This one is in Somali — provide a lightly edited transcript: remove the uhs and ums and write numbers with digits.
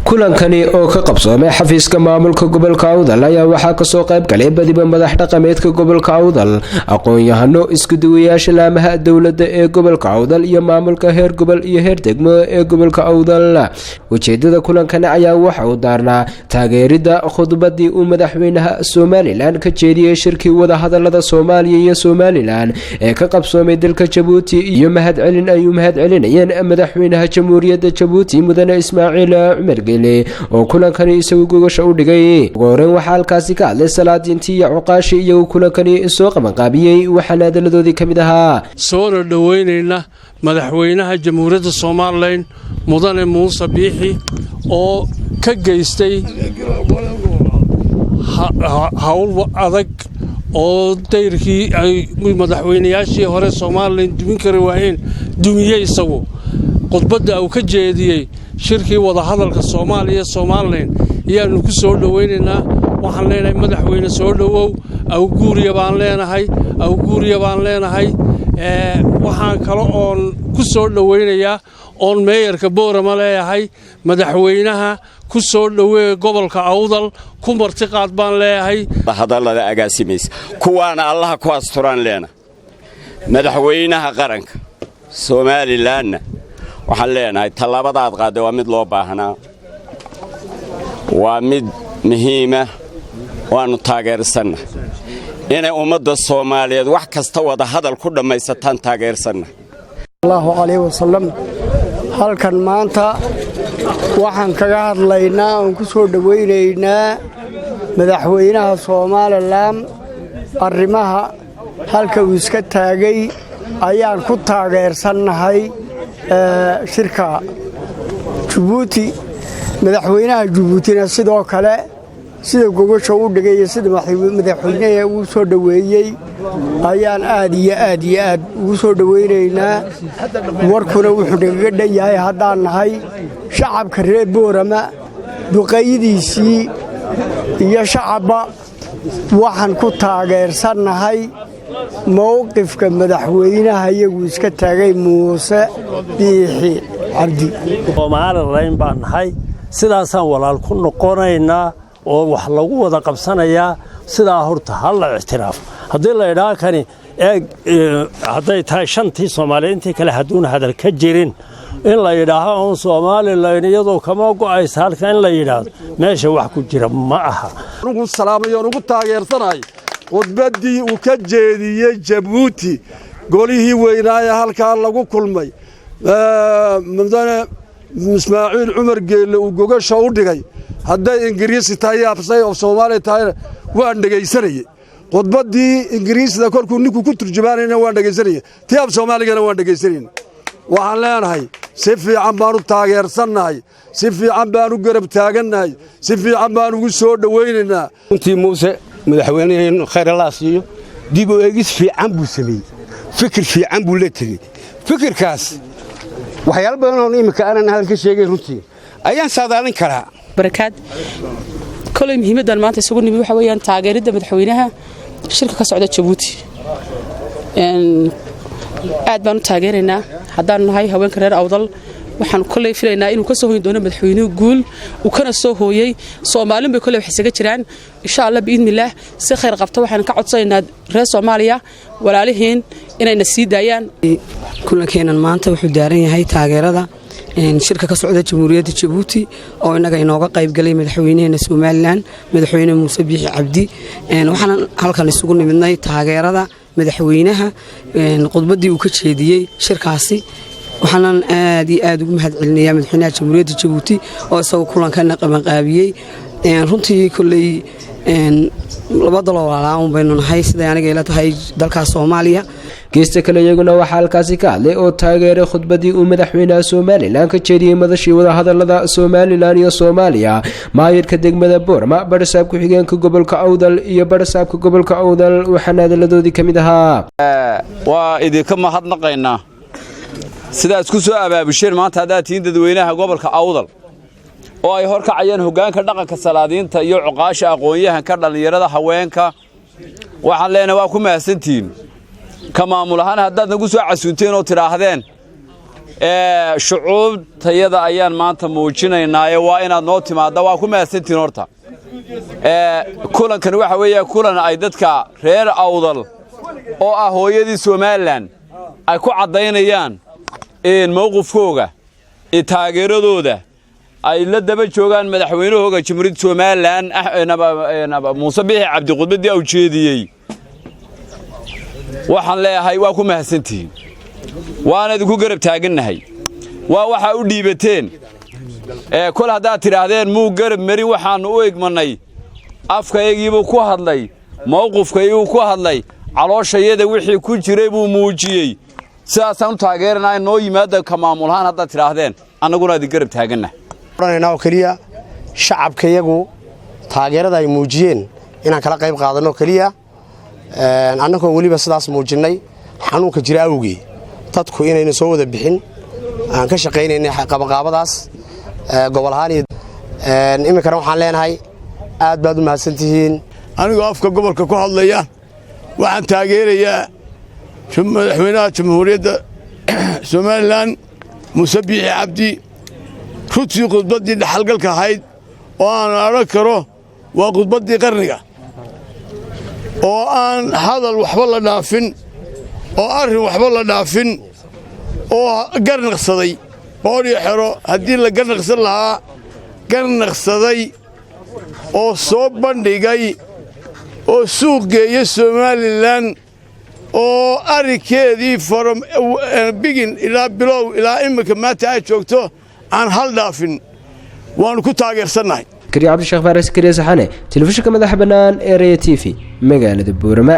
Kulankani oo ka qabsoomay xafiiska maamulka gobolka Awdal ayaa waxaa kasoo qayb galay badiba madax dhaqameedka gobolka Awdal, aqoon-yahano, iskuduwayaasha laamaha dowladda ee gobolka Awdal iyo maamulka heer gobol iyo heer degmo ee gobolka Awdal. Ujeedada kulankani ayaa waxa uu daarnaa taageeridda khudbadii uu madaxweynaha Somaliland ka jeediyey shirkii wadahadalada Soomaaliya iyo Somaliland ee ka qabsoomay dalka Jabuuti, iyo mahadcelin ay u mahadcelinayeen madaxweynaha Jamhuuriyadda Jabuuti, Mudane Ismaaciil Cumar Geele, oo kulankani isagu gogasha u dhigay. Ugu horeyn waxaa halkaasi ka hadlay salaadiintii iyo cuqaashii iyagu kulankani soo qabanqaabiyey, waxaana hadaladoodii ka mid ahaa: Soona dhoweynayna madaxweynaha Jamhuuriyadda Somaliland, Mudane Muuse Biixi, oo ka geystay hawl adag oo dayrkii ay madaxweynayaashii hore Somaliland dumin kari waayeen dumiyey. Isagu khudbadda uu ka jeediyey shirkii wadahadalka Soomaaliya Somaliland ayaannu ku soo dhowaynaynaa. Waxaan leenahay, madaxweyne, soo dhowow. Awguuriya baan leenahay, awguuriya baan leenahay. Waxaan kale oon ku soo dhowaynayaa oon meeyarka Boorama leeyahay, madaxweynaha ku soo dhowee gobolka Awdal, ku martiqaad baan leeyahay. Hadallada agaasimaysa kuwaana Allaha ku asturaan leena. Madaxweynaha qaranka Somalilandna waxaan leenahay, tallaabadaad qaadday waa mid loo baahnaa, waa mid muhiima, waannu taageersanna. Inay ummadda Soomaaliyeed wax kasta wada hadal ku dhammaysataan taageersanna. Allahu calayhi wasalam. Halkan maanta waxaan kaga hadlaynaa oon ku soo dhowaynaynaa madaxweynaha Somaliland. Arrimaha halka uu iska taagay ayaan ku taageersannahay shirka Jabuuti. Madaxweynaha Jabuutina sidoo kale, sida gogosha u dhigay iyo sida madaxweynaha uu soo dhoweeyey ayaan aad iyo aad iyo aad ugu soo dhoweynaynaa. Warkuna wuxuu nagaga dhan yahay, haddaan nahay shacabka reer Boorama, duqaydiisii iyo shacabba, waxaan ku taageersannahay mowqifka madaxweynaha iyagu iska taagay, Muuse Biixi Cabdi. Somaliland baan nahay, sidaasaan walaal ku noqonaynaa oo wax lagu wada qabsanayaa. Sidaa horta ha la ictiraafo. Haddii la idhaa kani eeg, hadday tahay shantii Soomaaliya intii kale hadduuna hadal ka jirin, in la yidhaaho uun Somaliland iyadoo kama go'aysa halka in la yidhaahdo, meesha wax ku jira ma aha. Ugu salaamayoon ugu taageersanahay khudbaddii uu ka jeediyey Jabuuti, golihii weynaaye halkaa lagu kulmay, Mudane Ismaaciil Cumar Geelle uu gogasha u dhigay. Hadday Ingiriisi tahay afsay of Soomaaliya tahayna waan dhegaysanayey. Khudbaddii Ingiriisida kolkuu ninku ku turjumaanayna waan dhegaysanayey, tii af Soomaaligana waan dhegaysanayna. Waxaan leenahay, si fiican baan u taageersannahay, si fiican baan u garab taagannahay, si fiican baan ugu soo dhowaynaynaa. Runtii Muuse madaxweyneheennu, khayr Allah siiyo, dib u eegis fiican buu sameeyey, fikir fiican buu la tegey. Fikirkaas waxyaalo badan oon iminka aanan hadal ka sheegayn runtii ayaan saadaalin karaa. Barakaad koley muhiimaddan maanta isugu nimi waxa weeyaan taageeridda madaxweynaha shirka ka socda Jabuuti. Aad baan u taageeraynaa haddaanu nahay haweenka reer Awdal. Waxaan koley filaynaa inuu ka soo hoyin doono madaxweynuhu guul uu kana soo hooyey. Soomaalin bay koley wax isaga jiraan, insha Allah, biidnillaah, si khayr qabto. Waxaan ka codsanaynaa reer Soomaaliya walaalihiin inayna sii daayaan. Kulankeennan maanta wuxuu daaran yahay taageerada shirka ka socda Jamhuuriyadda Jabuuti oo innaga inooga qaybgalay madaxweynaheena Somaliland, Madaxweyne Muuse Biixi Cabdi. Waxaan halkan isugu nimidnay taageerada madaxweynaha khudbaddii uu ka jeediyey shirkaasi. Waxaanan aad iyo aad ugu mahad celinayaa madaxweynaha Jamhuuriyadda Jabuuti oo isagoo kulankana qabanqaabiyey. Runtii kolley laba daloo walaalaa baynu nahay, siday aniga ila tahay, dalkaas Soomaaliya. Geesta kale iyaguna waxaa halkaasi ka hadlay oo taageeray khudbadii uu madaxweynaha Somaliland ka jeediyey madashii wadahadalada Somaliland iyo Soomaaliya maayirka degmada Boorama, badhasaab ku-xigeenka gobolka Awdal iyo badhasaabka gobolka Awdal. Waxaana hadaladoodii ka mid ahaa: Waa idinka mahadnaqaynaa sidaa isku soo abaabisheen maanta haddaad tihiin dadweynaha gobolka Awdal, oo ay hor kacayeen hoggaanka dhaqanka, salaadiinta iyo cuqaasha, aqoon-yahanka, dhallinyarada, haweenka. Waxaan leenahay, waa ku mahadsantihiin. Ka maamul ahaan haddaad nagu soo casuunteen oo tidhaahdeen Shucuubtayada ayaan maanta muujinaynaaye, waa inaad noo timaadda. Waa ku mahadsantihin. Horta kulankan waxa weeye kulan ay dadka reer Awdal, oo ah hooyadii Somalilan, ay ku caddaynayaan mowqifkooga, taageeradooda ay la daba joogaan madaxweynahooga Jamhuuriyadda Somalilan, Muuse Biixi Cabdi, khudbaddii au jeediyey. Waxaan leeyahay, waa ku mahadsantihiin, waana idinku garab taagannahay. Waa waxaa u dhiibateen. Kol haddaad tidhaahdeen muu garab marin waxaannu u igmannay, afkaygiibuu ku hadlay, mowqifkayguu ku hadlay, calooshayada wixii ku jiray buu muujiyey. Sidaasaan u taageeranaa. Noo yimaada ka maamulahaan haddaad tidhaahdeen, annaguna idin garab taagannahay. Odhanaynaa oo keliya, shacabkayagu taageerada ay muujiyeen inaan kala qayb qaadanno keliya, annagoo weliba sidaas muujinnay xanuunka jira awgii, dadku inayna soo wada bixin, aan ka shaqaynaynay qabanqaabadaas gobol ahaan. Iyo iminkana waxaan leenahay, aad baad u mahadsantihiin. Anigoo afka gobolka ku hadlaya, waxaan taageerayaa madaxweynaha Jamhuuriyadda Somalilan, Muuse Biixi Cabdi. Runtii khudbaddii dhexalgalka ahayd oo aan odhan karo waa khudbaddii qarniga, oo aan hadal waxba la dhaafin, oo arrin waxba la dhaafin, oo garnaqsaday qoor iyo xero haddii la garnaqsan lahaa garnaqsaday, oo soo bandhigay oo suuq geeya Somalilan, oo arrinkeedii from beginning ilaa bilow ilaa iminka maanta ay joogto aan hal dhaafin, waannu ku taageersannahay. Kariya Cabdisheekh Faaris, Kariya Saxane, telefishinka madaxa bannaan ee Raya TV, magaalada Buurama.